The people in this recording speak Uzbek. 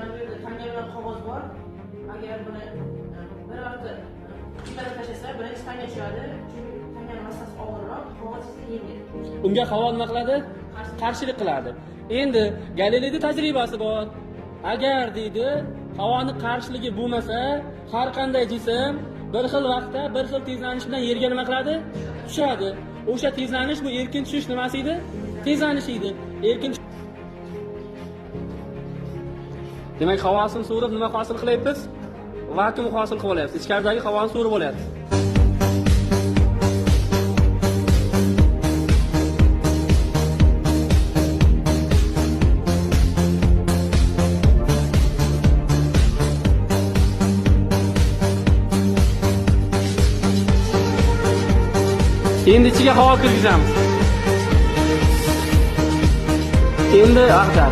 Mana bu yerda tanga bilan qog'oz bor. Agar buni bir marta ikki tashlasa, birinchi tanga tushadi. Chunki tangani massasi og'irroq, qog'oz esa yengil. Unga havo nima qiladi? Qarshilik qiladi. Endi Galileyda tajribasi bor. Agar deydi, havoni qarshiligi bo'lmasa, har qanday jism bir xil vaqtda bir xil tezlanish bilan yerga nima qiladi? Tushadi. O'sha tezlanish bu erkin tushish nimasi edi? Tezlanish edi. Erkin. Demak, havosini so'rib nima hosil qilyapmiz? Vakuum hosil qilib olyapmiz. Ichkaridagi havoni so'rib olyapmiz. Endi ichiga havo kirgizamiz. Endi ag'dar.